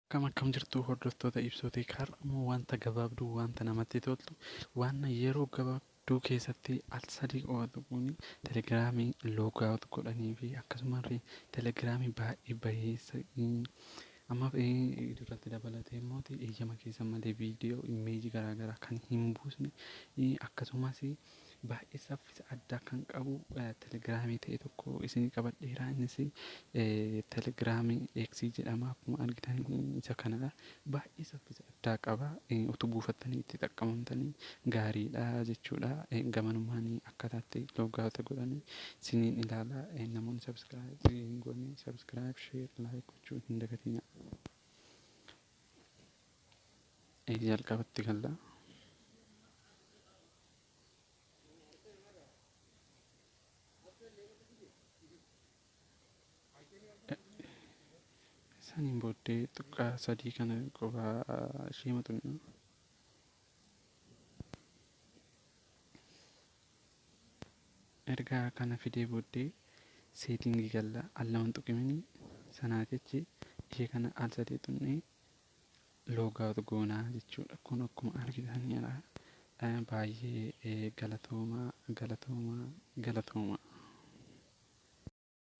Akkam akkam jirtu, hordoftoota ibsootii? Har'a wanta gabaabduu, wanta namatti toltu, waan yeroo gabaabduu keessatti al sadii qofa tuquun Telegramii logout godhanii fi akkasumallee Telegramii baay'ee bayeessa amma irratti dabalatee immoo eeyyama keessa malee viidiyoo, imageii garaagaraa kan hin buusne, akkasumas baay'ee saffisa addaa kan qabu Telegramii ta'e tokko isin qabadheera. Innis Telegramii X jedhama. Akkuma argitan isa kanadha. Baay'ee saffisa addaa qaba. Utuu buufattanii itti xaqqabamtanii gaariidha jechuudha. Gamanumaan akkaataatti logout godhanii isiniin ilaala. Namoonni subscribe hin goone, subscribe, share, like gochuu hin dagatinaa. Jalqabatti galla. Saniin booddee tuqqaa sadii kana qofaa ishee maxxanna. Erga kana fidee booddee settingii galla. Al lama tuqimini sanaa jechi ishee kana al sadii tuqnee logout goonaa jechuudha. Kun akkuma argitanidha. Baay'ee galatoomaa, galatoomaa, galatoomaa.